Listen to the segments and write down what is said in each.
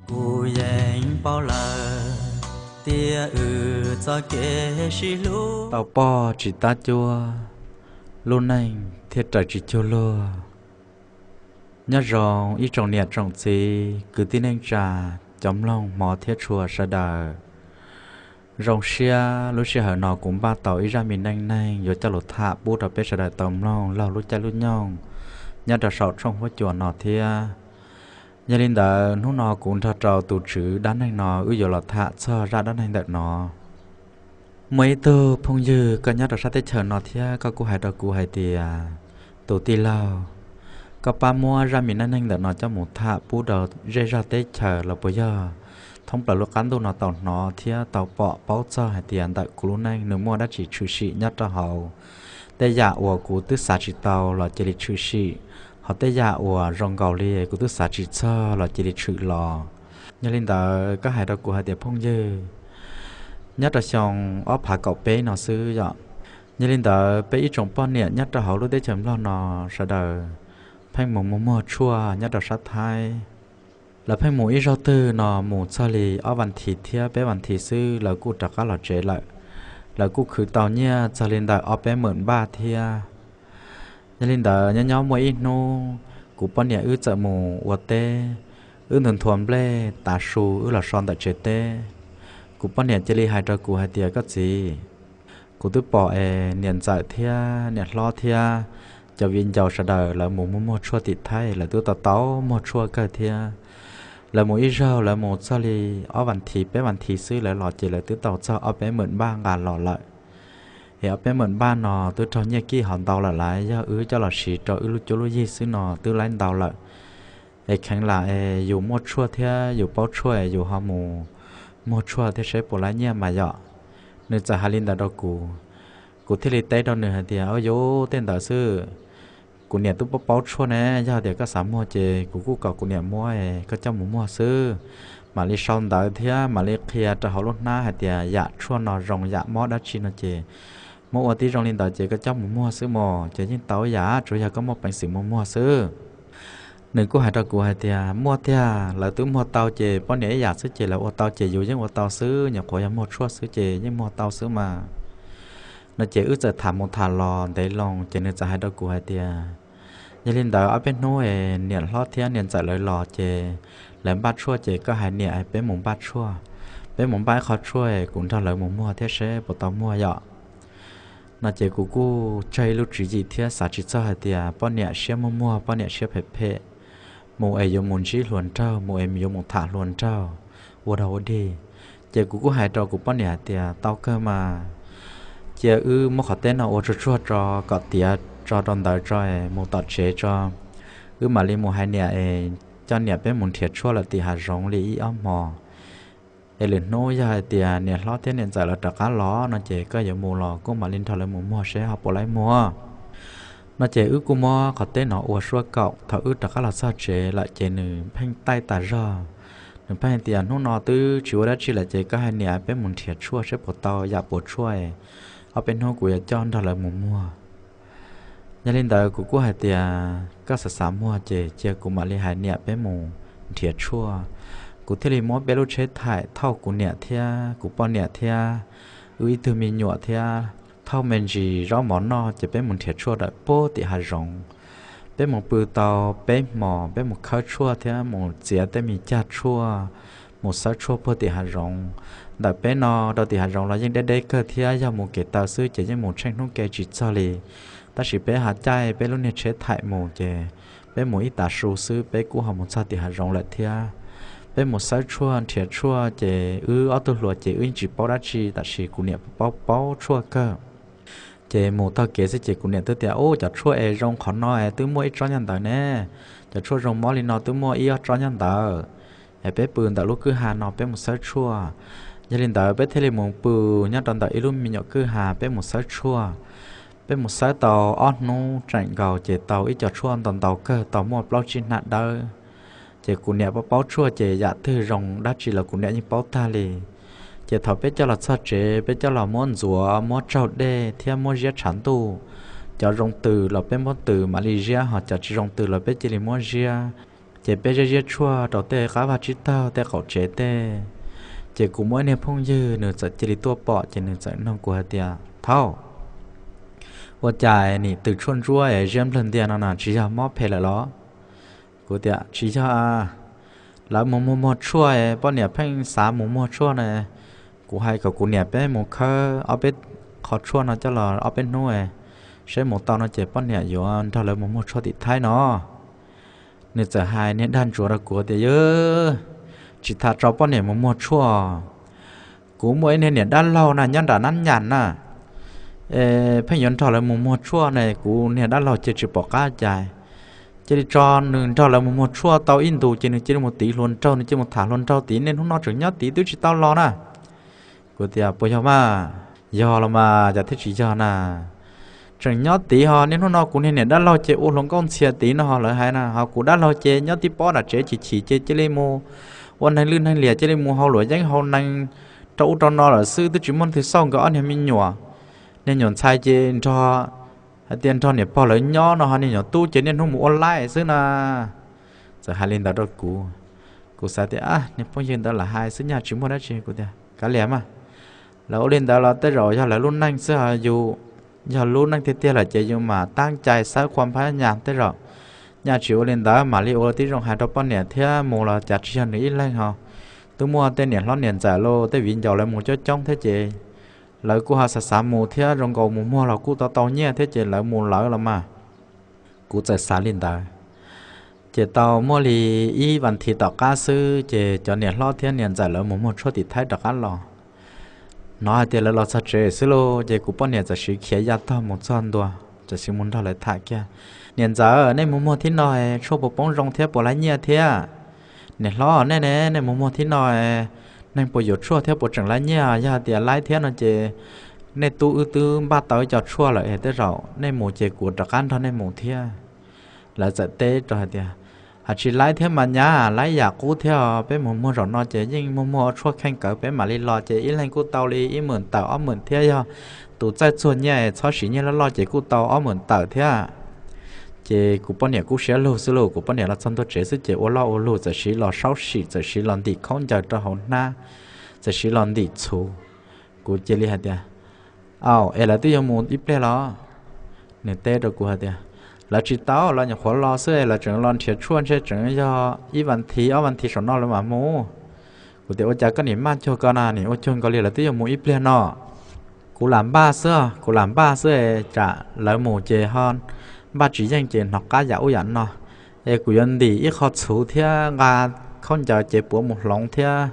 Kuv yeej paub lawm tias wb txoj kev sib hlub tau poj tsis tab cuab, lub neej thiaj raws tsis cuag luag. Nyob zoo ib tsoom niam tsoom txiv kwv tij neej tsa, cov mloog hmov thiab tshua sawv daws. Zoo siab lub sij hawm no kuv npaj tau ib zaj me neej neeg yuav coj los tham pub rau peb sawv daws tau mloog laug lub caij lub nyoog nyob rau saum tshooj huab cua no thiab. Yog li ntawd hnub no kuv nrog rau tus tswv dab neeg no wb yuav los tham txog zaj dab neeg ntawm no. Muaj ib tug phooj ywg koj nyob rau sab teb chaws no thiab koj kuj hais rau kuv hais tias, tus tij laug, koj pab muab zaj me neej neeg ntawm no coj mus tham pub rau zej zog teb chaws los puas yog thoob plaws lub qab ntuj no tau hnov thiab tau pom paub txog hais tias ntawm kuv lub neej nws muaj dab tsi tshwm sim nyob rau hauv. Tej yam uas kuv twb xav tsis tau los cia li tshwm sim, ho tej yam uas zoo nkaus li kuv twb xav tsis txog los cia li tshwm los. Yog li ntawd koj hais rau kuv hais tias phooj ywg, nyob rau xyoo ob phav kaum peb no xwb yom, yog li ntawd peb ib tsoom poj niam nyob rau hauv lub teb chaws Nplog no sawv daws pheej mus muag muag tshuaj nyob rau sab Thaib. Lawv pheej mus ib zaug twg no mus txog li ob vas thiv thiab peb vas thiv xwb lawv kuj rov qab los tsev lawm. Lawv kuj khwv tau nyiaj txog li ntawm ob peb meem npaj thiab. Yog li ntawd nyob nyob muaj ib hnub kuv poj niam wb txawm mus ua teb, wb ntu nthuav nplej tav su wb los so ntawm tsev teb. Kuv poj niam cia li hais rau kuv hais tias, koj txiv, kuv twb pom es niam ntxawm thiab niam hlob thiab cov viv ncaus sawv daws lawv mus muag muag tshuaj tim Thaib lawv twb tau tau muag tshuaj kawg thiab. Lawv mus ib zaug lawv mus txog li ob vas thiv peb vas thiv xwb lawv los ces lawv twb tau txog ob peb meem npaj nqa los lawm. Es ob peb meem npaj no twb raug nyiaj kij hov ntau lawm lawm, yog wb coj los siv rau wb lub cuab lub yig xwb no twb laib ntau lawm. Es kheev lam es yus muaj tshuaj thiab yus paub tshuaj es yus ho mus muag tshuaj thiab seb puas laib nyiaj mas yom. Nws txawm hais li ntawd rau kuv, kuv thiaj li teb rau nws hais tias, ua yuv, tej ntawd xwb, kuv niam twb paub paub tshuaj ne, yog tias koj xav muag ces kuv kuj kom kuv niam muab es koj coj mus muag xwb. Mam li sau ntawv thiab mam li qhia rau hauv lub hnab hais tias yam tshuaj no zoo yam mob dab tsi no ces muab ua tib zoo li ntawd ces koj coj mus muag xwb mog, ces yeej tau yam tsuas yog koj muaj peev xwm mus muag xwb. Nws kuj hais rau kuv hais tias muaj tiag, lawv twb muag tau ces poj niam ib yam xwb ces lawv ua tau ces yus yeej ua tau xwb, nyuam qhuav yog muag tshuaj xwb ces yeej muag tau xwb mas. No ces wb txawm tham mus tham los ntev loo ces nws txawm hais rau kuv hais tias, yog li ntawd ob peb hnub es niam hlob thiab niam ntxawm lawv los ces lawv npaj tshuaj ces koj hais niam peb mus npaj tshuaj, peb mus npaj ib qho tshuaj kuv nrog lawv mus muag thiab seb puas tau muag yom. No ces kuv kuj tsawg ib lub tswv yim thiab xav tsis txog hais tias poj niam siab muag muag poj niam siab phem phem, mus es yuav mus ntsib hluas nraug, mus es yuav mus tham hluas nraug ua dog ua dig. Ces kuv kuj hais rau kuv poj niam hais tias tau kawg mas, cia wb muab qhov teb no ua tsuag tsuag tso kom tiav tso rau ntawd tso es mus tom tsev tso, wb mam li mus hais niam es coj niam peb mus nrhiav tshuaj lawm tim hav zoov li ib ob hmos. Es lwm hnub yog hais tias niam hlob thiab niam ntxawm lawv rov qab los no ces koj yuav mus los kuj mam li nrog lawv mus muag seb ho puas laib muag. No ces wb kuj muab qhov teb no ua suab kaum, thaum wb rov qab los txog tsev lawm ces nws pheej taij tas zog, nws pheej hais tias hnub no twb tsis ua dab tsi lawm ces koj hais niam peb mus nrhiav tshuaj seb puas tau yam puas tshuaj, ob peb hnub kuv yuav coj nrog lawv mus muag. Yog li ntawd kuv kuj hais tias koj xav xav muag ces cia kuv mam li hais niam peb mus nrhiav tshuaj. Kuv thiaj li muab peb lub tsheb thaim thauj kuv niam thiab kuv poj niam thiab wb ib tug me nyuam thiab thauj me ntsis zaub mov noj ces peb mus nrhiav tshuaj ntawm puag tim hav zoov. Peb mus pw tau peb hmos, peb mus khawb tshuaj thiab mus txiav tej me cag tshuaj, mus xawb tshuaj puag tim hav zoov. Ntawm peb no rau tim hav zoov los yeej deb deb kawg thiab yog mus kev taw xwb ces yeej mus tsheej hnub ke tsis txog li. Tab sis peb ho caij peb lub niag tsheb thaim mus ces peb mus ib tav su xwb peb kuj ho mus txog tim hav zoov lawm thiab. Peb mus xawb tshuaj nrhiav tshuaj ces wb ob tug hluas ces wb yeej tsis paub dab tsi tab sis kuv niam paub paub tshuaj kawg. Ces mus taug kev xwb ces kuv niam twb tias, ub, cov tshuaj es zoo qhov no es twb muaj ib tsob nyob ntawd ne, cov tshuaj zoo mob li no twb muaj ib ob tsob nyob ntawd. Es peb pw ntawm lub kwj ha no peb mus xawb tshuaj. Yog li ntawd peb thiaj li mus pw nyob rau ntawm ib lub me nyuam kwj ha peb mus xawb tshuaj. Peb mus xawb tau ob hnub tseem nkaus ces tau ib co tshuaj ntau ntau kawg tau muaj plaub tsib hnab dawb. Ces kuv niam paub paub tshuaj ces yam twg zoo dab tsi los kuv niam yeej paub tag li. Ces thaum peb coj los txog tsev peb coj los muab ntxuav muab tsaug dej thiab muab ziab tshav ntuj. Cov zoo tws los peb muab tws mam li ziab ho cov tsis zoo tws los peb cia li muab ziab. Ces peb ziab ziab tshuaj rau tej qab vaj tsib taug tej qaum tsev tej, ces kuv muaj ib niag phooj ywg nws txawm cia li tuaj pom ces nws txawm nug kuv hais tias, Thaub, ua cas nim tws tshuaj ntsuab es ziab nplawg ntias no na, tsis yog mob phem lawm los? Kuv tias, Tsis yog, lawv mus muag muag tshuaj, poj niam pheej xav mus muag tshuaj na. Kuv hais kom kuv niam peb mus khawb ob peb qho tshuaj no coj los ob peb hnub, saib mus tau no ces poj niam yuav nrog lawv mus muag tshuaj tim Thaib no. Nws txawm hais niag dag ntsuav rau kuv tias, Yog, tsis tas tso poj niam mus muag tshuaj, kuv muaj ib niag niam dab laug na nyob nram Nab Nyas na, pheej yuav nrog lawv mus muag tshuaj ne, kuv niag dab laug cia tsis pom qab cas. Cia li tso nws nrog lawv mus muag tshuaj tau ib ntus ces nws cia li mus tiv hluas nraug, nws cia li mus tham hluas nraug tid, niaj hnub no tseem nyob tid twb tsis tau los na. Kuv tias, Puas yog mas? Yog los mas, cas thiaj tsis yog na? Tseem nyob tid ho, niaj hnub no kuv niag niam dab laug ces ua hluas nkauj ntxhias tid no ho lawv hais na, ho kuv dab laug ces nyob tib pob nram tsev chim chim ces cia li mus ua neeg lwj neeg liam, cia li mus hau luam yeeb hau nees rau ub rau no lawm xwb, twb tsis muaj twg xauj nkawd ob niag me nyuam. Niag nyuam ntxhais ces nrog, hais tias nrog niam pog lawv nyob no ho, niag nyuam tub ces niaj hnub mus ua laij xwb na. Txawm hais li ntawd rau kuv. Kuv xav tias, Niag phooj ywg ntawd lam hais xwb nyaj tsis muaj dab tsi. Kuv tias, Kav liam mas, lawv ua li ntawd los tej zaum yog lawv lub neej xwb, yus yog lub neej tiag tiag lawm ces yus mam tab cai xawb qhua npab nyas, tej zaum nyaj tsis ua li ntawd, mam li ua tib zoo hais rau poj niam thiab, mus los cas tsis yog nws ib leeg ho, twb muaj tej niam hlob niam ntxawm los tej viv ncaus lawv mus coob coob thiab ces lawv kuj ho xav xav mus thiab, zoo nkaus mus muag los kuj tau tau nyiaj thiab ces lawv mus lawv los mas. Kuv txawm xav li ntawd. Ces tau muaj li ib vas thiv tom qab xwb ces cov niam hlob thiab niam ntxawm lawv mus muag tshuaj tim Thaib rov qab los. Hnov hais tias lawv los txog tsev xwb lauj, ces kuv poj niam txawm siv khiav ya tog mus txog ntua, txawm siv mus nrog lawv tham kiag. Niam ntxawm, nej mus muag thib no, tshuaj puas poob zoo thiab puas laib nyiaj thiab? Niam hlob, nej ne, nej mus muag thib no, neeg puas yuav tshuaj thiab puas tseem laib nyiaj? Yog tias laib thiab no ces nej tub wb twb npaj tau ib co tshuaj lawm, tej zaum nej mus ces kuv rov qab nrog nej mus thiab. Lawv txawm teb rau hais tias, Hais tsis laib thiab mas nyab, laib yam qub thiab, peb mus muag zaum no ces yeej muag muag tshuaj kheej kawg, peb mam li los ces ib leeg kuj tau li ib hmos tawm ob hmos thiab, yog tus txawj txuag nyiaj txhob siv nyiaj loj loj ces kuj tau ob hmos tawm thiab. Ces kuv poj niam kub siab lug xwb lauj, kuv poj niam los txog ntua tsev xwb ces ua loj ua lug, txawm siv los saub sim, txawm siv los ntim khaub ncaws rau hauv hnab, txawm siv los ntim txhuv. Kuv cia li hais tias, Au, es lawv twb yuav mus ib pliag los? Nws teb rau kuv hais tias, Lawv tsis tau, lawv nyuam qhuav los xwb, lawv tseem los nrhiav tshuaj, ntshe tseem yog ib vas thiv ob vas thiv saum no lawv mam mus. Kuv tias, Ua cas koj nim maj cuag ko na, nim ua cuag nkaus li lawv twb yuav mus ib pliag no? Kuv lam npaj xwb, kuv lam npaj xwb, tsam lawv mus ces ho npaj tsis yeej ces hnov qab yam ub yam no. Es kuv yuav ntim ib qho txhuv thiab nqa khaub ncaws ces puav mus hloov thiab,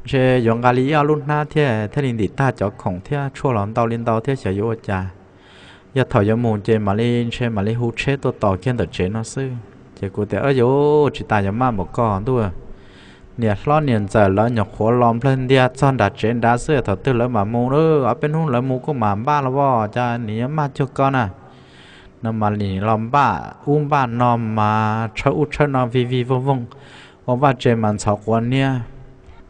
ntshe yuav nqa li ib ob lub hnab thiab thiaj li ntim tag cov khoom thiab tshuaj los ntau li ntau thiab, xyov yuav ua cas. Yog thaum yuav mus ces mam li, ntshe mam li hu tsheb tuaj tos kiag ntawm tsev no xwb. Ces kuv tias, Yuav tsis tas yuav maj npaum ko ntuj. Niam hlob niam ntxawm lawv nyuam qhuav los nplawg ntiag txog nram tsev nrad xwb, thaum twg lawv mam mus, ob peb hnub lawv mus kuj mam npaj los as, cas nim yuav maj cuag ko na? No mas nim los npaj ub npaj no mas tshawb ub tshawb no vij vij voog voog, ua vaj tse mas ntxhov quav niab.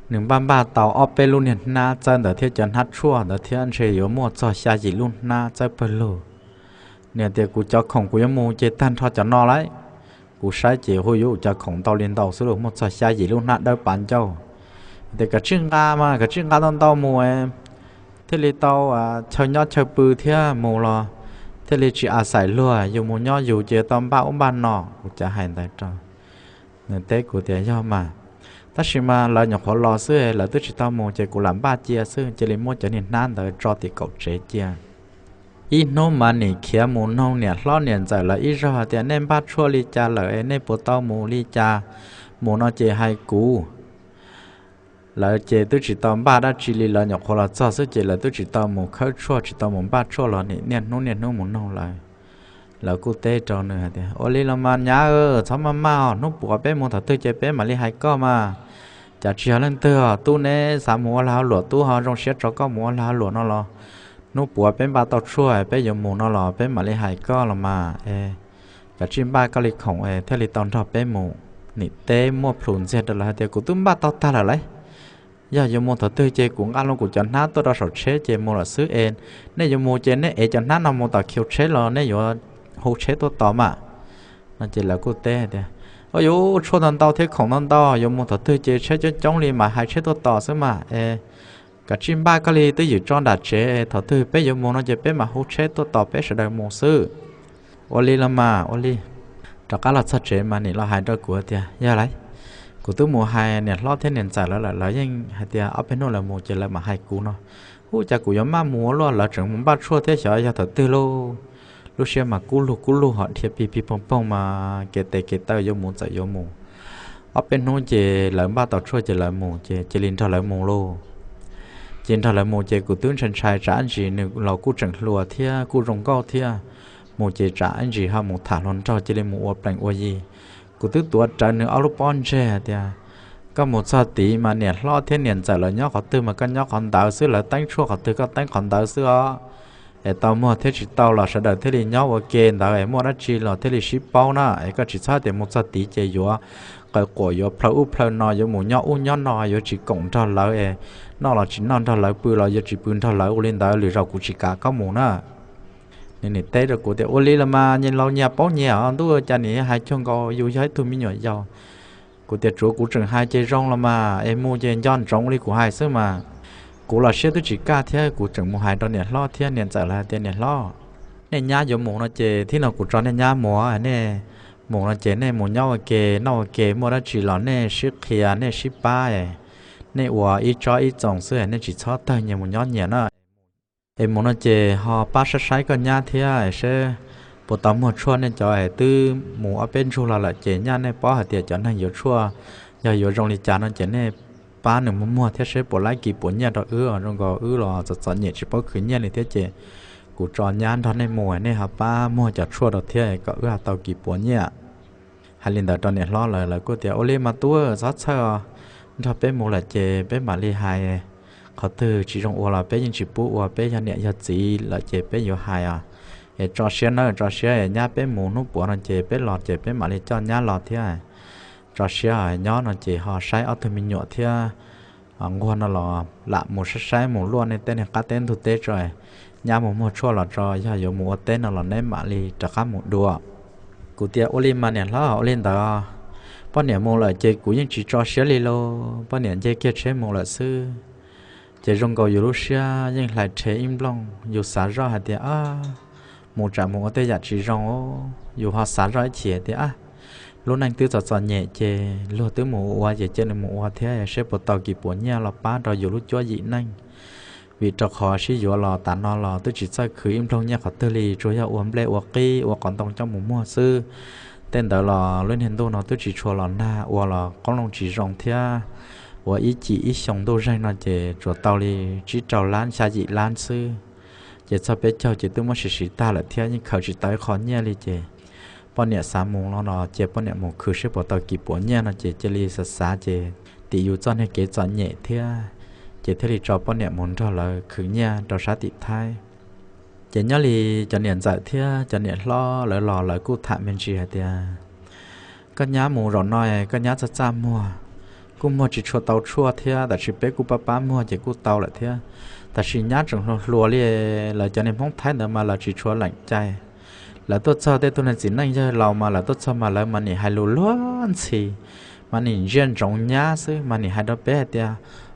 Nws npaj npaj tau ob peb lub niag hnab txawb ntawd thiab cov hnab tshuaj ntawd thiab, ntshe yuav muaj txog xya yim lub hnab txawb pawg lug. Nws tias, Kuv cov khoom kuv yuav mus ces tag nrho cov no lauj. Kuv saib ces hu yuav cov khoom ntau li ntau xwb lauj, muaj txog xya yim lub hnab dawb pav ncauj. Tias, Kav tsij nqa mas, kav tsij nqa tau ntau mus thiaj li tau chaw nyob chaw pw thiab, mus los thiaj li tsis a xais luag, yus mus nyob yus ces tau npaj ub npaj no. Kuv cav hais ntawd rau nws, teb kuv tias, Yog mas, tab sis mas lawv nyuam qhuav los xwb, lawv twb tsis tau mus ces kuv lam npaj cia xwb. Cia li muab cov niag hnab ntawd tso tim kaum tsev cia. Ib hnub mas nim khiav mus noog niam hlob niam ntxawm lawv ib zaug hais tias, Nej npaj tshuaj li cas lawm, nej puas tau mus li cas? Mus no ces hais kuv. Lawv ces twb tsis tau npaj dab tsi li, lawv nyuam qhuav los txog xwb ces lawv twb tsis tau mus khawb tshuaj, tsis tau mus npaj tshuaj los nim niaj hnub niaj hnub mus noog lawv. Lawv kuj teb rau nws hais tias, Ua li los mas nyab, txhob maj maj os, hnub puav peb mus thaum twg ces peb mam li hais koj mas. Cas tsis yog leej twg os, tub neb xav mus ua lag ua luam, tub ho zoo siab tso koj mus ua lag ua luam no los, hnub puav peb npaj tau tshuaj peb yuav mus no los peb mam li hais koj los mas. Kav tsij npaj koj li khoom thiaj li tau nrog peb mus. Nim teb muaj plhus ntxiag rau lawv hais tias, Kuv twb npaj tau tag lawm lauj. Yog yuav mus thaum twg ces kuv nqa loo kuv cov hnab tuaj rau saum tsheb ces mus lawm xwb es, nej yuav mus ces nej ev cov hnab no mus tom khiv tsheb los nej yuav hu tsheb tuaj tos mas. No ces lawv kuj teb hais tias, Ua yuav tshuaj ntau ntau thiab khoom ntau ntau, yuav mus thaum twg ces tsheb coob coob li mas hais tsheb tuaj tos xwb mas es, kav tsij npaj koj li twj ywm tso nram tsev, thaum twg peb yuav mus no ces peb mam hu tsheb tuaj tos peb sawv daws mus xwb. Ua li los mas ua li. Rov qab los txog tsev mas niam los hais rau kuv tias, yog lawm, kuv twb mus hais niam hlob thiab niam ntxawm lawv lawm, lawv yeej hais tias ob peb hnub lawv mus ces lawv mam hais kuv no. Ub, cas kuv yuav maj mus ua luaj, lawv tseem mus npaj tshuaj thiab xyov yog thaum twg lauj. Lub siab mas kub lug kub lug ho dhia pig pig poog poog mas kev tes kev taw yuav mus txawm yuav mus. Ob peb hnub ces lawv npaj tau tshuaj ces lawv mus ces cia li nrog lawv mus lauj. Ces nrog lawv mus ces kuv twb ntshai ntshai tsam ib ntsis nws los kuj tseem hluas thiab kuj zoo nkauj thiab, mus ces tsam ib ntsis ho mus tham hluas nraug cia li mus ua plees ua yi. Kuv twb tuav rawv nws ob lub pob ntseg hais tias, koj mus txog tid mas niam hlob thiab niam ntxawm lawv nyob qhov twg mas koj nyob qhov ntawd xwb, lawv teeb tshuaj qhov twg koj teeb qhov ntawd xwb os. Es tau muag thiab tsis tau los sawv daws thiaj li nyob ua ke ntawd es muaj dab tsi los thiaj li sib paub na, es koj tsis txhob tias mus txog tid ces yuav qaws quam yuav plhaw ub plhaw no, yuav mus nyob ub nyob no, yuav tsis koom nrog lawv es, noj los tsis noj nrog lawv, pw los yuav tsis pw nrog lawv, ua li ntawd lwm zaus kuv tsis kam koj mus na. Nws nim teb rau kuv tias, ua li los mas nyias laus nyias paub nyias os ntuj, cas nim hais cuag nkaus yus yog ib tug me nyuam yaus. Kuv tias, tsuav kuv tseem hais ces zoo los mas es mus ces nco ntsoov li kuv hais xwb mas. Kuv los siab twb tsis kaj thiab kuv tseem mus hais rau niam hlob thiab niam ntxawm lawv tias, niam hlob, nej nyab yuav mus no ces thib no kuv tso nej nyab mus, nej mus no ces nej mus nyob ua ke noj ua ke, muaj dab tsi los nej sib qhia nej sib pab, nej ua ib tsob ib txoos xwb, nej tsis txhob tawg nyias mus nyob nyias na. Es mus no ces ho pab saib saib koj nyab thiab seb puas tau muag tshuaj, nej cov es twb mus ob peb ntsug los lawm ces nyaj nej paub hais tias cov neeg yuav tshuaj yog yuav zoo li cas no ces nej pab nws muag muag thiab seb puas laib kis puas nyiaj rau wb, zoo nkaus wb los txom txom nyem tsis paub khwv nyiaj li thiab ces kuv tso nyab nrog nej mus, nej ho pab muag cov tshuaj rau thiab kom wb ho tau kis puas nyiaj. Hais li ntawd rau niam hlob lawv, lawv kuj tias, ua li mas tub, txhob txhawj os, nrog peb mus lawm ces peb mam li hais. Qhov twg tsis zoo ua los peb yeej tsis pub ua, peb yog niam yog txiv lawm ces peb yuav hais os. Es tso siab nawb, tso siab, nyab peb mus hnub puav no ces peb los ces peb mam li coj nyab los thiab. Tso siab nyob no ces ho saib ob tug me nyuam thiab nquag no los lam mus saib saib mus luaj nej tej neeg qab teb ntug teb tso, nyab mus muag tshuaj los tso, yog yuav mus ua teb no los neb mam li rov qab mus dua. Kuv tias, ua li mas niam hlob, ua li ntawd poj niam mus lawm ces kuv yeej tsis tso siab li lauj, poj niam nce kiag tsheb mus lawm xwb. Ces zoo nkaus yus lub siab yeej hlais rhe ib nplooj, yus xav zoj hais tias, mus tsam mus ua tej yam tsis zoo, yus ho xav zoj ib chim tias, lub neej twb txom txom nyem ces luag twb mus ua ces cia li mus ua thiab seb puas tau kis puas nyiaj los pab rau yus lub cuab yim neej. Vim rau qhov sib yuav los tas no los twb tsis txawj khwv ib nplooj nyiaj qhov twg li, tsuas yog ua nplej ua qib ua qos ntoo coj mus muag xwb. Tej ntawd los lub niag ntuj no twb tsis tshua los nag, ua los qoob loo tsis zoo thiab. Ua ib cim ib xyoo ntuj zeeg no ces tsuas tau li tsib rau lab xya yim lab xwb. Ces txog peb caug ces twb muab siv siv tag lawm thiab yeej khaws tsis tau ib qho nyiaj li ces poj niam xav mus no los cia poj niam mus khwv seb puas tau kis puas nyiaj no ces cia li xav xav ces tim yus txoj niag kev txom nyem thiab ces thiaj li tso poj niam mus nrog lawv khwv nyiaj rau sab tim Thaib. Ces nyob li cov niam ntxawm thiab cov niam hlob lawv los lawv kuj tham me ntsis hais tias, koj nyab mus zaum no koj nyab txaj txaj muag, kuj muag tsis tshua tau tshuaj thiab, tab sis peb kuj pab pab muag ces kuj tau lawm thiab. Tab sis nyab tseem hluas hluas li, lawv cov niag Hmoob Thaib ntawd mas lawv tsis tshua lees cai. Lawv tuaj txog tej tug niag txiv neej yawg laus mas lawv tuaj txog mas lawv mas nim hais lus luag ntxhi, mas nim ntsia ntsoov nyab xwb, mas nim hais rau peb hais tias,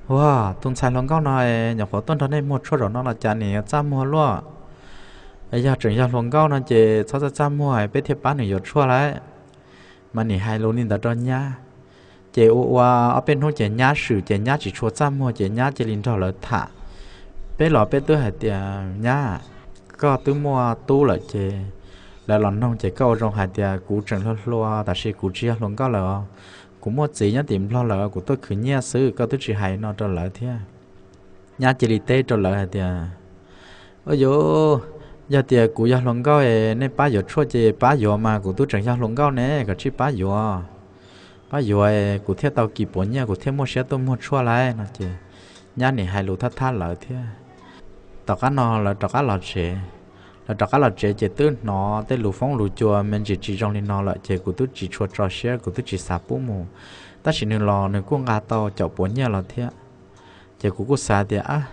ua, tus ntxhais hluas nkauj no nyuam qhuav tuaj nrog nej muag tshuaj zaum no los cas nim txaj muag luaj. Yog tseem yog hluas nkauj no ces txhob txaj txaj muag peb thiaj pab nws yuav tshuaj lauj. Mas nim hais lus li ntawd rau nyab. Ces ua ua ob peb hnub ces nyab swm ces nyab tsis tshua txaj muag ces nyab cia li nrog lawv tham. Peb los peb twb hais tias, nyab, koj twb muaj tub lawm ces lawv los noog ces koj ua zoo hais tias kuv tseem hluas hluas tab sis kuv tsis yog hluas nkauj lawm os, kuv muaj txiv nyob tim Nplog lawm, kuv tuaj khwv nyiaj xwb, koj twb tsis hais no rau lawv thiab. Nyab cia li teb rau lawv hais tias, ua yuav, yog tias kuv yog hluas nkauj es nej pab yuav tshuaj ces pab yuav mas, kuv twb tseem yog hluas nkauj ne, koj tsij pab yuav. Pab yuav kuv thiaj tau kis puav nyiaj, kuv thiaj muaj siab tuaj muag tshuaj lauj no ces nyab nim hais lus thab thab lawv thiab. Tom qab no lawv rov qab los tsev. Lawv rov qab los tsev ces twb hnov tej lus foob lus cua me ntsis tsis zoo li no lawm ces kuv twb tsis tshua tso siab, kuv twb tsis xav pub mus. Tab sis nws los nws kuj nqa tau caum puav nyiaj los thiab. Ces kuv kuj xav tias, ab,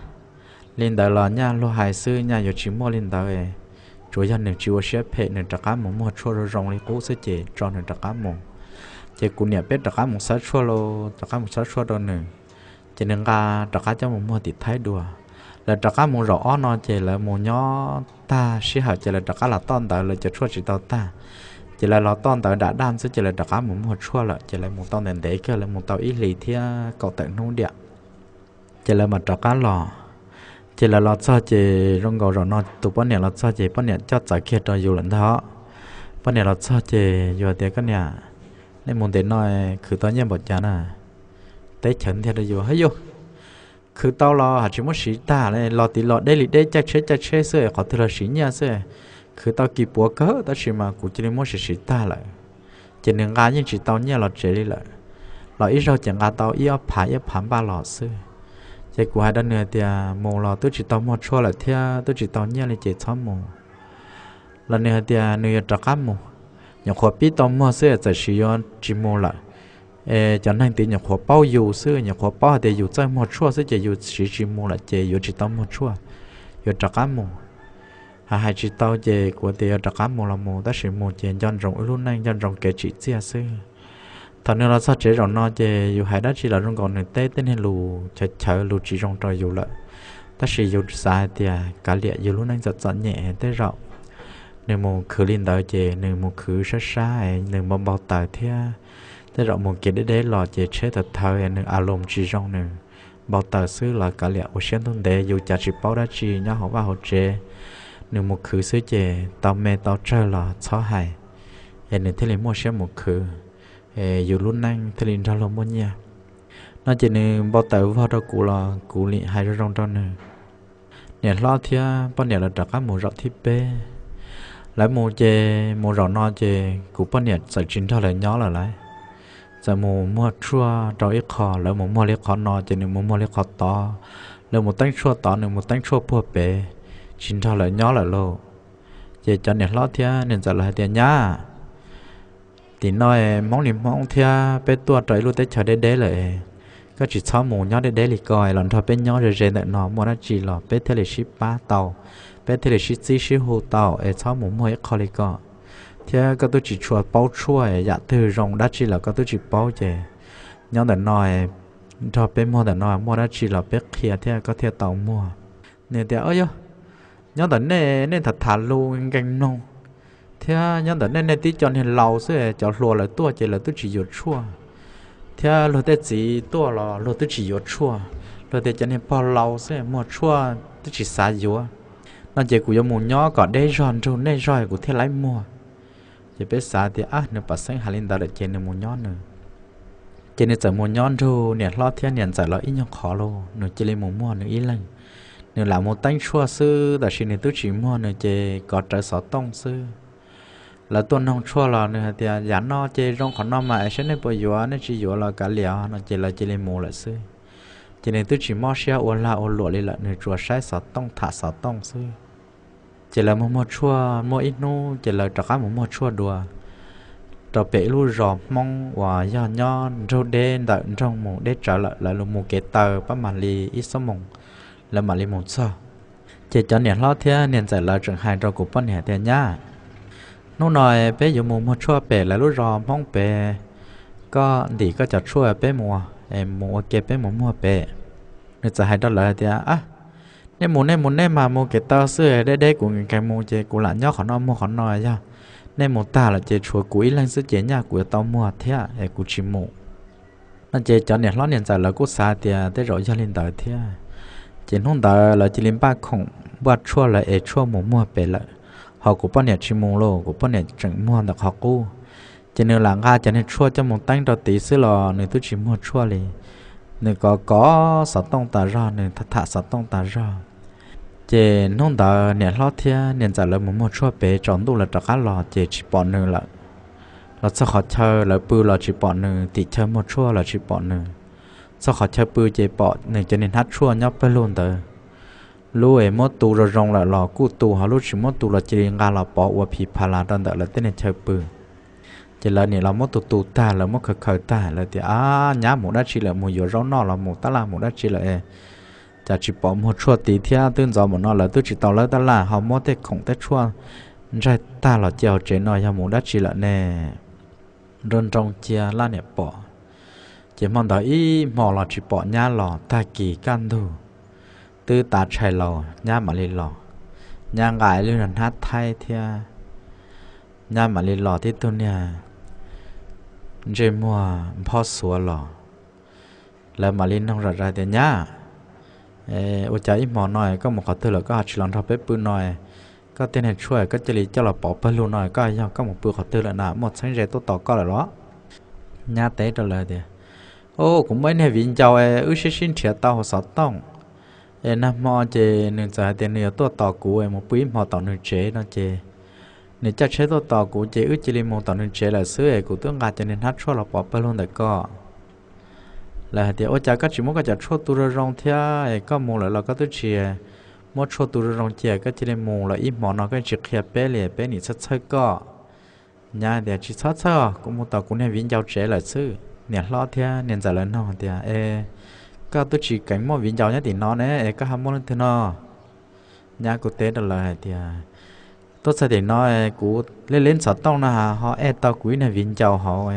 li ntawd los nyaj luag hais xwb, nyaj yuav tsis muaj li ntawd. Tsuas yog nws tsis ua siab phem, nws rov qab mus muag tshuaj zoo zoo li qub xwb ces tso nws rov qab mus. Ces kuv niam peb rov qab mus xawb tshuaj, rov qab mus xawb tshuaj rau nws, ces nws nqa rov qab coj mus muag tim Thaib dua. Lawv rov qab mus zaum ob no ces lawv mus nyob tag sij hawm ces lawv rov qab los toj ntawd, lawv cov tshuaj tsis tau tag. Ces lawv los toj ntawd dam daj xwb ces lawv rov qab mus muag tshuaj lawm, ces lawv mus tau ntev ntev kawg, lawv mus tau ib hlis thiab kaum tawm hnub diam. Ces lawv mam rov qab los. Ces lawv los txog ces zoo nkaus zaum no tus poj niam los txog ces poj niam coj txawv kiag rau yus lawm ntag. Poj niam los txog ces yus tias, Koj niam, nej mus ntev no khwv tau nyiaj npaum cas na? Teb chaws nthiaj rau yus, Hwb yus, khwv tau los hais tsis muab siv tag li, los tim los deb li deb, caij tsheb caij tsheb xwb, qhov twg los siv nyiaj xwb. Khwv tau kis puav kawg tab sis mas kuv cia li muab siv siv tag lawm. Ces nws nqa yeej tsis tau nyiaj los tsev li lawm, los ib zaug ces nqa tau ib ob phav ib ob phav npaj los xwb. Ces kuv hais rau nws tias, Mus los twb tsis tau muag tshuaj lawm thiab twb tsis tau nyiaj li ces txhob mus. Los nws hais tias nws yuav rov qab mus, nyuam qhuav pib tau muag xwb, txawm sis yuav tsis mus lawm. Es cov neeg tid nyuam qhuav paub yus xwb, nyuam qhuav paub hais tias yus txawj muag tshuaj xwb ces yus siv tsis mus lawm ces yuav tsis tau muag tshuaj, yuav rov qab mus. Hais hais tsis tau ces kuv tias yuav rov qab mus los mus, tab sis mus ces nco ntsoov wb lub neej, nco ntsoov kev tsim txiaj xwb. Thaum nws los txog tsev zaum no ces yus hais dab tsi los zoo nkaus nws teb tej niag lus chaw chaw lus tsis zoo rau yus lawm. Tab sis yus xav hais tias kav liam, yus lub neej txom txom nyem, tej zaum nws mus khwv li ntawd ces nws mus khwv sab sab, nws npau npau taws thiab, tej zaum mus kev deb deb los ces tsheb thawv thawv, nws a loos tsis zoo, nws npau taws xwb los kav liam, ua siab ntuj ntev, yus cas tsis paub dab tsi nyob hauv vaj hauv tsev. Nws mus khwv xwb ces tau me tau tsawg los txhob hais, es nws thiaj li muaj siab mus khwv, es yus lub neej thiaj li nrog luag muaj nyiaj. No ces nws npau taws vog rau kuv los kuv lim hais zoo zoo rau nws. Niam hlob thiab poj niam lawv rov qab mus zaum thib peb. Lawv mus ces mus zaum no ces kuv poj niam txawm tsis nrog lawv nyob lawm lauj. Txawm mus muag tshuaj rau ib qho, lawv mus muag li qhov no ces nws mus muag li qhov tod, lawv mus teeb tshuaj tod nws mus teeb tshuaj puag pem, tsis nrog lawv nyob lawm lauj. Ces cov niam hlob thiab niam ntxawm lawv hais tias, Nyab, tim no Hmoob li Hmoob thiab peb tuaj rau ib lub teb chaws deb deb lawm, koj tsis txhob mus nyob deb deb li ko, los nrog peb nyob ze ze ntawm no, muaj dab tsi los peb thiaj li sib pab tau, peb thiaj li sib txib sib hu tau, es txhob mus muag ib qho li ko. Thiab koj twb tsis tshua paub tshuaj, yam twg zoo dab tsi los koj twb tsis paub ces nyob ntawm no nrog peb muag ntawm no, muaj dab tsi los peb qhia thiab koj thiaj tau muag. Nws tias, Yog nyob ntawm nej, nej tham tham lus nkees mloog, thiab nyob ntawm nej, nej tib co niag laus xwb, cov hluas lawv tuaj ces lawv twb tsis yuav tshuaj, thiab luag tej txiv tuaj los luag twb tsis yuav tshuaj, luag tias cov niag pog laus xwb muag tshuaj twb tsis xav yuav. No ces kuv yuav mus nyob kom deb zog nrug nej zog kuv thiaj laib muag. Ces peb xav tias, Ab, nws pom xeeb hais li ntawd lawm ces nws mus nyob nws. Ces nws txawm mus nyob nrug niam hlob thiab niam ntxawm lawv ib nyuag qhov lauj, nws cia li mus muag nws ib leeg. Nws lam mus teeb tshuaj xwb, tab sis nws twb tsis muag, nws ces kov rawv xov tooj xwb. Lawv tuaj noog tshuaj los nws hais tias, Yam no ces zoo qhov no mas es saib nej puas yuav, nej tsis yuav los kav liam, no ces lawv cia li mus lawm xwb. Ces nws twb tsis mob siab ua lag ua luam li lawm, nws tsuas saib xov tooj, tham xov tooj xwb. Ces lawv mus muag tshuaj muaj ib hnub ces lawv rov qab mus muag tshuaj dua rau pem ib lub zos Hmoob uas yog nyob nrug deb ntawm nroog mus deb tsawv lawm, lawv mus kev taw pab mam li ib xuab moos lawv mam li mus txog. Ces cov niam hlob thiab niam ntxawm lawv tseem hais rau kuv poj niam tias, Nyab, hnub no peb yuav mus muag tshuaj pem lawv lub zos Hmoob pem, koj ntim koj cov tshuaj peb mus, mus ua ke peb mus muag pem. Nws txawm hais rau lawv hais tias, Nej mus nej mus nej mas, mus kev taw xwb, deb deb kuv nkees mus ces kuv lam nyob qhov no muag qhov no, yog nej mus tag lawm ces tshuav kuv ib leeg xwb ces nyaj kuv yuav tau muag thiab es kuv tsis mus. No ces cov niam hlob niam ntxawm lawv kuj xav tias tej zaum yog li ntawd thiab. Ces hnub ntawd lawv cia li npaj khoom npaj tshuaj, lawv ev tshuaj mus muag pem lawm, ho kuv poj niam tsis mus lauj, kuv poj niam tseem muag ntawm qhov qub. Ces nws lam nqa cov niag tshuaj coj mus teeb rau tid xwb los nws twb tsis muag tshuaj li. Nws kov kov xov tooj tas zog, nws tham xov tooj tas zog. Ces hnub ntawd niam hlob thiab niam ntxawm lawv mus muag tshuaj pem, tsaus ntuj lawv rov qab los ces tsis pom nws lawm. Los txog qhov chaw lawv pw los tsis pom nws, tim chaw muag tshuaj los tsis pom nws. Txog qhov chaw pw ces pom nws cov niag hnab tshuaj nyob pawg lug ntawd. Lub es muab tu zoo zoo lawm los kuj tu, ho lub tsis muab tu los cia li nqa los pov ua phim pha las rau ntawm lawv tej niag chaw pw. Ces lawv niam los muab tu tu tag, lawv muab khaws khaws tag, lawv tias, Ab, nyab mus dab tsi lawm, mus yuav zaub noj los mus tab laj mus dab tsi lawm, cas tsis pom muag tshuaj tid thiab, twb ntxov mus no lawv twb tsis tau lawb tab laj, ho muab tej khoom tej tshuaj ntsaig tag los cia hauv tsev no, yog mus dab tsi lawm ne? nroo nroo cia laj niam pom. Ces hmo ntawd ib hmo los tsis pom nyab los, tag kis kaj ntug twb tav tshais laus nyab mam li los. Nyab nqa ib lub hnab thaib thiab, nyab mam li los tib tug niag ntsej muag nphob xuav los. Lawv mam li noog zom zaws tias, Nyab, ua cas ib hmo no koj mus qhov twg lawm koj ho tsis los nrog peb pw no? Koj tej niag tshuaj koj cia li coj los pov pawg lug no, koj yog koj mus pw qhov twg lawm na, muaj txheeb ze tuaj tos koj lawm los? Nyab teb rau lawv tias, Au, kuv muaj ib niag viv ncaus wb sib sib nrhiav tau hauv xov tooj, es nag hmo ces nws txawm hais tias nws yuav tuaj tos kuv mus pw ib hmo tom nws tsev no ces nws caij tsheb tuaj tos kuv ces wb cia li mus tom nws tsev lawm xwb es kuv twb nqa cov niag hnab tshuaj los pov pawg lug ntawm koj. Lawv hais tias, Ua cas koj tsis muab koj cov tshuaj tu zoo zoo thiab es koj mus lawm los koj twb tsis muab tshuaj tu zoo zoo cia, koj cia li mus lawm ib hmo no koj tsis qhia peb li, peb nim txhawj txhawj koj. Nyab tias, Tsis txhob txhawj, kuv mus tom kuv niag viv ncaus tsev lawm xwb. Niam hlob thiab niam ntxawm lawv noog tias, Es koj twb tsis keev muaj viv ncaus nyob tim no ne, es koj ho muaj leej twg no? Nyab kuj teb rau lawv hais tias, Tuaj txog tim no, kuv lej leb xov tooj no ho add tau kuv ib niag viv ncaus hauv,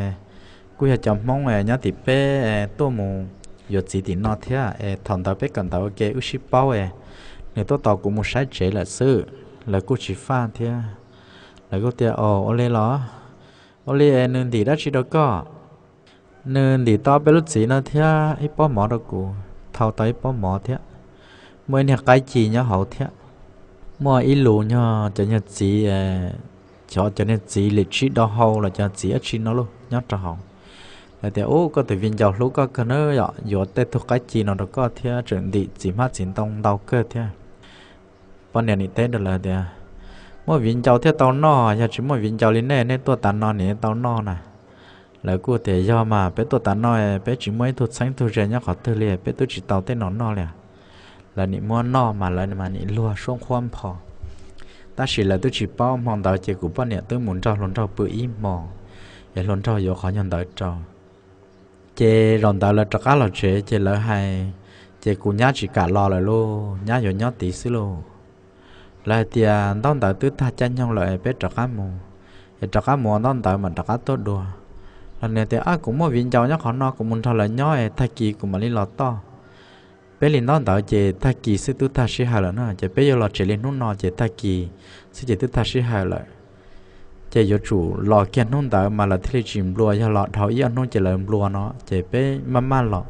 kuj yog cov Hmoob nyob tim peb tuaj mus yuav txiv tim no thiab es thaum ntawd peb kawm ntawv ua ke wb sib paub, nws tuaj tos kuv mus saib tsev lawm xwb. Lawv kuj tsis faj thiab, lawv kuj tias, Au, ua li los? Ua li nws ntim dab tsi rau koj? Nws ntim tau peb lub txiv no thiab ib pob mov rau kuv, thau tau ib pob mov thiab, muaj ib niag qaib ci nyob hauv thiab, muaj ib lus nyog cov nyuag txiv, cov cov niag txiv lim tsib do hau los cov txiv dab tsi no los nyob rau hauv. Lawv tias, Ub, koj tus viv ncaus hlub koj kawg na yom, yuav tej tug qaib ci no rau koj thiab tseem ntim txiv hmab txiv ntoo ntau kawg thiab. Poj niam nim teb rau lawv tias, Muaj viv ncaus thiaj tau noj, yog tsis muaj viv ncaus li nej, nej tuaj tas no nim tau noj na? Lawv kuj tias, Yog mas, peb tuaj tas no peb tsis muaj ib tug txheeb tug ze nyob qhov twg li, peb twb tsis tau tej no noj li. Lawv nim muab noj mas lawv mas nim luag suab nqhuab nphos. Tab sis lawv twb tsis paub, hmo ntawd ces kuv poj niam twb mus nrog hluas nraug pw ib hmos, es hluas nraug yuav qhov nyuag ntawd rau. Ces zaum ntawd lawv rov qab los tsev ces lawv hais, ces kuv nyab tsis kam los lawm lauj, nyab yuav nyob tid xwb lauj. Lawv hais tias, Ntaub ntawv twb tag caij nyoog lawm, peb rov qab mus, es rov qab mus ua ntaub ntawv mas rov qab tuaj dua. Los nws tias, Ab, kuv muaj viv ncaus nyob qhov no, kuv mus nrog lawv nyob es tag kis kuv mam li los toj. Peb li ntaub ntawv ces tag kis xwb twb tag sij hawm lawm na, ces peb yuav los tsev li hnub no ces tag kis xwb ces twb tag sij hawm lawm. Ces yuav tsum los kiag hnub ntawd mas lawv thiaj li tsis nplua, yog los dhau ib ob hnub ces lawv nplua no ces peb maj maj los.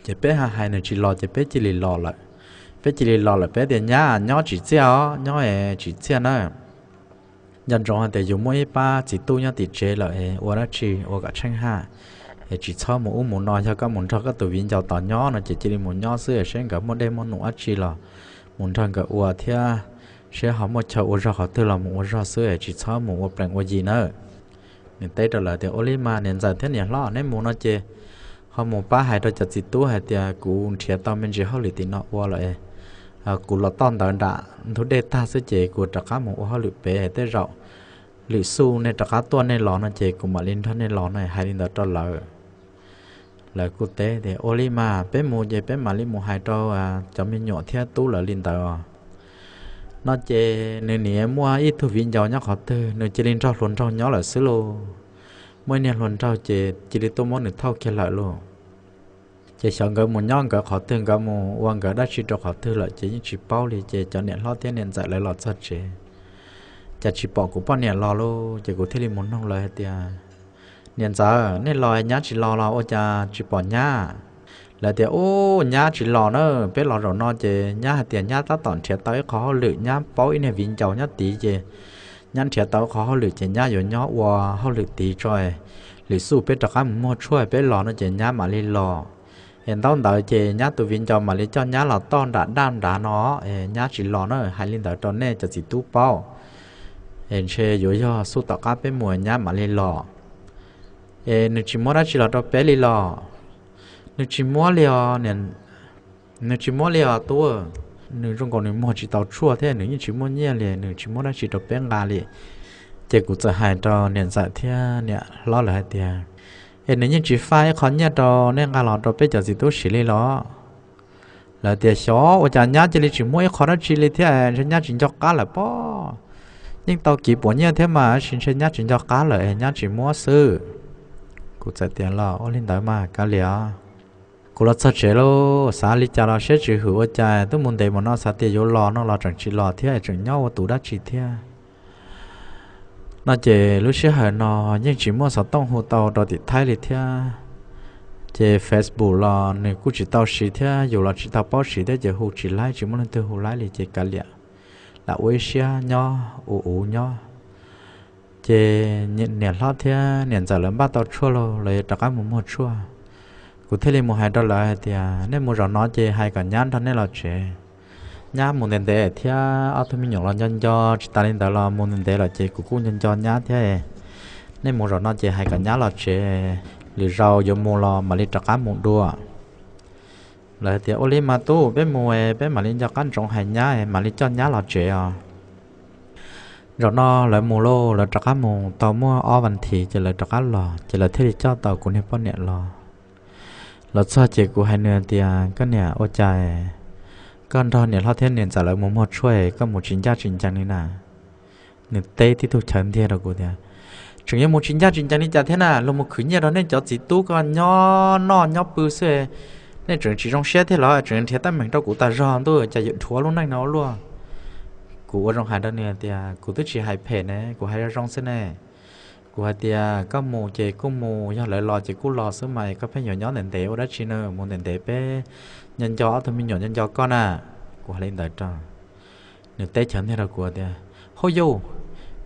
Ces peb hais hais nws tsis los ces peb cia li los lawm. Peb cia li los lawm, peb tias, Nyab, nyob tsis txiaj os, nyob es tsis txiaj na. Nco ntsoov hais tias yus muaj ib pab txiv tub nyob tim tsev lawm, ua dab tsi ua kom tsheej haj, es tsis txhob mus ub mus no, yog koj mus nrog koj tus viv ncaus tos nyob no ces cia li mus nyob xwb, seb nkawd muaj dej muaj num dab tsi los mus nrog nkawd ua thiab, seb ho muaj chaw ua zog qhov twg los mus ua zog xwb, tsis txhob mus ua plees ua yi nawb. Nws teb rau lawv tias, Ua li mas niam ntxawm thiab niam hlob, neb mus no ces ho mus pab hais rau cov txiv tub hais tias kuv nrhiav tau me ntsis hauj lwm tim no ua lawm, kuv los toj ntawv nram ntug dej tag xwb ces kuv rov qab mus ua hauj lwm pem, tej zaum lwm xuj nej rov qab tuaj nej los no ces kuv mam li nrog nej los no, hais li ntawd rau lawv. Lawv kuj teb tias, Ua li mas peb mus ces peb mam li mus hais rau cov me nyuam thiab tub lawv li ntawd os. No ces nws nim muaj ib tug viv ncaus nyob qhov twg, nws cia li nrog hluas nraug nyob lawm xwb lauj. Muaj ib niag hluas nraug ces cia li tuaj muab nws thauj kiag lawm lauj. Ces xyov nkawd mus nyob nkawd qhov twg, nkawd mus ua nkawd dab tsi rau qhov twg lawm ces yeej tsis paub li. Ces cov niam hlob thiab niam ntxawm lawv los txog tsev, cas tsis pom kuv poj niam los lauj. Ces kuv thiaj li mus noog lawv hais tias, Niam ntxawm, nej los nyab tsis los los ua cas tsis pom nyab? Lawv tias, Ub, nyab tsis los na, peb los zaum no ces nyab hais tias nyab tab tom nrhiav tau ib qho hauj lwm, nyab paub ib niag viv ncaus nyob tid ces nyab nrhiav tau ib qho hauj lwm ces nyab yuav nyob ua hauj lwm tid tso, lwm xuj peb rov qab mus muag tshuaj peb los no ces nyab mam li los. Es ntaub ntawv ces nyab tus viv ncaus mam li coj nyab los toj nram daj nrad no, es nyab tsis los na, hais li ntawd rau nej cov txiv tub paub. Es ntshe yuav yog xuj tom qab peb mus nyab mam li los. Es nws tsis muab dab tsi los rau peb li los? Nws tsis muab li os, nws tsis muab li os tub. Nws zoo nkaus nws muag tsis tau tshuaj thiab nws yeej tsis muaj nyiaj li, nws tsis muab dab tsi rau peb nqa li. Ces kuv txawm hais rau niam ntxawm thiab niam hlob lawv hais tias, Es nws yeej tsis faj ib qho nyiaj rau nej nqa los rau peb cov txiv tub siv li los? Lawv tias, Xyov ua cas nyab cia li tsis muab ib qho dab tsi li thiab, ntshe nyab tsis nco qab lawm pob. Yeej tau kiv puas nyiaj thiab mas, tab sis ntshe nyab tsis nco qab lawm es nyab tsis muab xwb. Kuv txawm tias los ua li ntawd mas kav liam. Kuv los txog tsev lauj, xav li cas los siab tsis hwm ua cas, twb mus ntev mus no xav tias yuav los no los tseem tsis los thiab, tseem nyob ua tus dab tsi thiab. No ces lub sij hawm no yeej tsis muaj xov tooj hu tau rau tim Thaib li thiab. Ces Facebook los nws kuj tsis tau siv thiab, yus los tsis tau paub siv thiab, ces hu tsis laib, tsis muaj leej twg hu laib li, ces kav liam, lam ua ib siab nyob ua uv nyob. Ces niam hlob thiab niam ntxawm lawv npaj tau tshuaj los, lawv yuav rov qab mus muag tshuaj. Kuv thiaj li mus hais rau lawv hais tias nej mus zaum no ces hais kom nyab nrog nej los tsev. Nyab mus ntev ntev thiab ob tug me nyuam los nco nco, tsis tas li ntawd los mus ntev ntev lawm ces kuv kuj nco nco nyab thiab. Nej mus zaum no ces hais kom nyab los tsev, lwm zaus yuav mus los mam li rov qab mus dua. Lawv tias ua li mas tub, peb mus peb mam li nco qab ntsoov hais nyab mam li coj nyab los tsev os. Zaum no lawv mus lauj, lawv rov qab mus tau muaj ob vas thiv ces lawv rov qab los, ces lawv thiaj li coj tau kuv niag poj niam los. Los txog ces kuv hais nws tias koj niam, ua cas koj nrog niam hlob thiab niam ntxawm lawv mus muag tshuaj, koj mus tsis ncaj tsis ncees li na? Nws teb tib tug chaw ntiag rau kuv tias tseem yuav mus tsis ncaj tsis ncees li cas thiab na, luag mus khwv nyiaj rau nej cov txiv tub koj nyob noj nyob pw xwb, nej tseem tsis zoo siab thiab los tseem nrhiav teeb meem rau kuv tas zog ntuj, cas yuav dhuav lub neej no ua luaj. Kuv ua zoo hais rau nws tias kuv twb tsis hais phem ne, kuv hais zoo zoo xwb ne. Kuv hais tias koj mus ces kuj mus, yog lawv los ces kuj los xwb mas, koj pheej yuav nyob ntev ntev ua dab tsi na, mus ntev ntev peb nco nco ob tug me nyuam nco nco koj na. Kuv hais li ntawd rau nws, teb chaw ntiag rau kuv tias hauj yauj,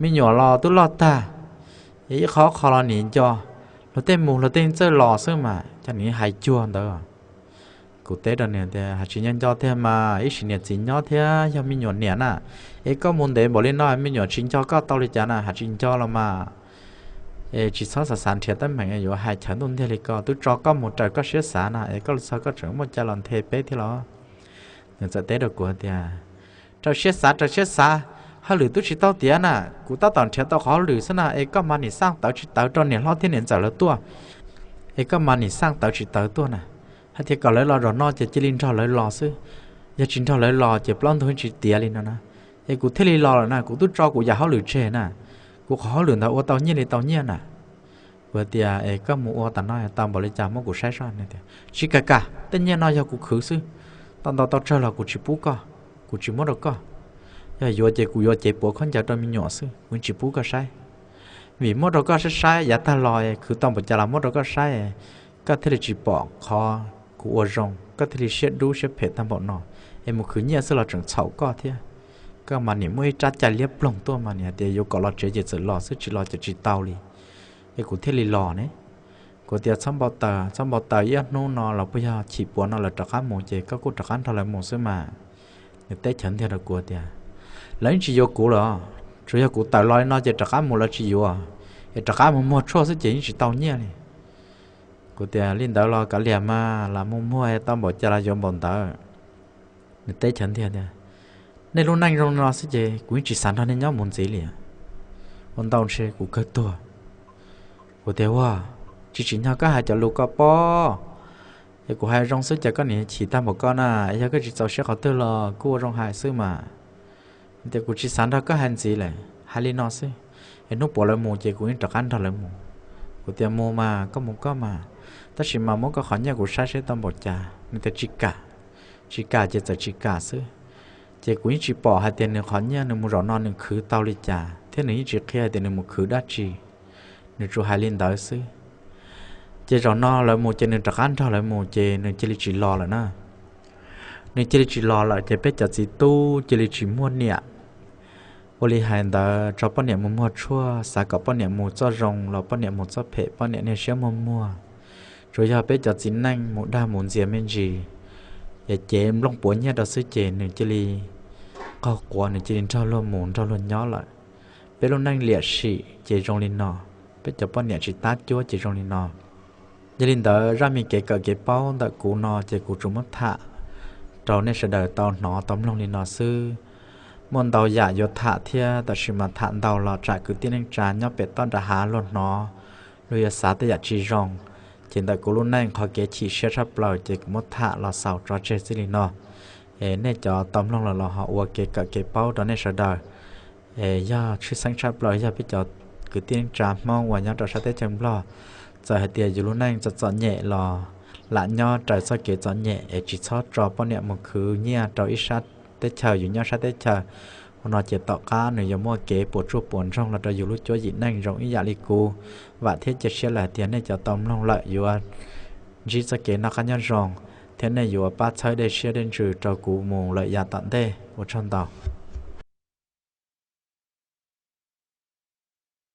me nyuam los twb loj tag, ib qho qho los nim nco, luag tej mus luag tej txawj los xwb mas, cas nim hais cuag ntawd. Kuv teb rau nws tias hais tsis nco nco tiag mas, ib sim niam txiv nyob thiab yog me nyuam niam na, es koj mus ntev npaum li no me nyuam tsis nco koj tau li cas na, hais tsis nco los mas. Es tsis txhob xav xav nrhiav teeb meem yuav hais chaw ntuj ntiag li ko, twb tso koj mus raws koj siab xav na, es koj los txog koj tseem muaj cai los nthe peb thiab los? Nws txawm teb rau kuv tias raws siab xav, raws siab xav, hauj lwm twb tsis tau tiav na, kuv tab tom nrhiav tau qhov hauj lwm xwb na, es koj mas nim xaj tawv tsis tawv rau niam hlob thiab niam ntxawm lawv tuaj, es koj mas nim xaj tawv tsis tawv tuaj na, hais tias kom lawv los zaum no ces cia li nrog lawv los xwb, yog tsis nrog lawv los ces plaub ntug tsis tiav li no na, es kuv thiaj li los lawm na, kuv twb tso kuv yam hauj lwm tseg na, kuv qhov hauj lwm ntawd ua tau nyiaj li tau nyiaj na. Kuv tias es koj mus ua tas no tau npaum li cas muab kuv saib soj. Nws tias tsis kam kam, tej nyiaj no yog kuv khwv xwb, tau ntau tau tsawg los kuv tsis pub koj, kuv tsis muab rau koj. Yog yuav ces kuv yuav cev puav khaub ncaws rau me nyuam xwb, kuv tsis pub koj saib. Vim muab rau koj saib saib yav tag los khwv tau npaum cas los muab rau koj saib, koj thiaj li tsis pom qhov kuv ua zoo, koj thiaj li siab dub siab phem tag npaum no, es mus khwv nyiaj xwb los tseem txhaum koj thiab. Koj mas nim muaj ib rab cai liab ploog tuaj mas nim hais tias yuav kom los tsev ces txawm los xwb, tsis los ces tsis tau li, es kuv thiaj li los ne. Kuv tias txhob npau taws, txhob npau taws, ib ob hnub no los puas yog chim puav no lawv rov qab mus ces koj kuj rov qab nrog lawv mus xwb mas. Nws teb chaw ntiag rau kuv tias lawv yeej tsis yuav kuv lawm, tsuas yog kuv tawm los li no ces rov qab mus lawv tsis yuav, es rov qab mus muag tshuaj xwb ces yeej tsis tau nyiaj li. Kuv tias li ntawd los kav liam mas, lam mus muag tau npaum cas los yuav npaum ntawd. Nws teb chaw ntiag tias nej lub neej zoo no xwb ces kuv yeej tsis xav nrog nej nyob mus ntxiv li, ua ntau ntshe kuv kawg tuag. Kuv tias ua, tsis tsim nyog koj hais cov lus ko pob, es kuv hais zoo xwb ces koj nim chim tag npaum ko na, yog koj tsis txaus siab qhov twg los kuj ua zoo hais xwb mas. Tias kuv tsis xav nrog koj hais ntxiv lawm, hais li no xwb, es hnub puav lawv mus ces kuv yeej rov qab nrog lawv mus. Kuv tias mus mas koj mus koj mas, tab sis mas muab koj qhov nyiaj kuv saib seb tau npaum cas. Nws tias tsis kam, tsis kam ces txawm tsis kam xwb. Ces kuv yeej tsis pom hais tias nws qhov nyiaj nws mus zaum no nws khwv tau li cas thiab nws yeej tsis qhia hais tias nws mus khwv dab tsi, nws tsuas hais li ntawd xwb. Ces zaum no lawv mus ces nws rov qab nrog lawv mus ces nws cia li tsis los lawm na. Nws cia li tsis los lawm ces peb cov txiv tub cia li tsis muaj niam. Ua li hais ntawd tso poj niam mus muag tshuaj, xav kom poj niam mus txoj zoo los poj niam mus txoj phem, poj niam niag siab muag muag. Tsuas yog peb cov txiv neej mus dag mus ntxias me ntsis, es cev nplooj puav nyiaj rau xwb ces nws cia li qaug quav, nws cia li nrog luag mus nrog luag nyob lawm. Peb lub neej liam sim ces zoo li no, peb cov poj niam tsis tab cuab ces zoo li no. Yog li ntawd zaj me kev kawm kev paub ntawm kuv no ces kuv tsuas muab tham rau nej sawv daws tau hnov tau mloog li no xwb. Muaj ntau yam yuav tham thiab tab sis mas tham ntau los tsam kwv tij neej tsa nyob pem toj nram hav luag hnov, luag yuav xav tej yam tsis zoo. Ces ntawm kuv lub neej qhov kev chim siab tshaj plaws ces kuv muab tham los xaus tso tseg txij li no. Es nej cov tau mloog los los ho ua kev kawm kev paub rau nej sawv daws. Es yog tshwj xeeb tshaj plaws yog peb cov kwv tij neej tsa Hmoob uas nyob rau sab teb chaws Nplog, txawm hais tias yus lub neej txom txom nyem los lam nyob raws txoj kev txom nyem es tsis txhob tso poj niam mus khwv nyiaj rau ib sab teb chaws, yus nyob sab teb chaws. Ua no ces tom qab nws yuav muaj kev puas tsuaj puas ntsoog los rau yus lub cuab yim neej zoo ib yam li kuv. Vam thiab cia siab lawm hais tias nej cov tau mloog lawm yuav ntsib txoj kev noj qab nyob zoo, thiab nej yuav pab txhawb dej siab dej ntsws rau kuv mus lawm yav tom ntej. Ua tsaug ntau.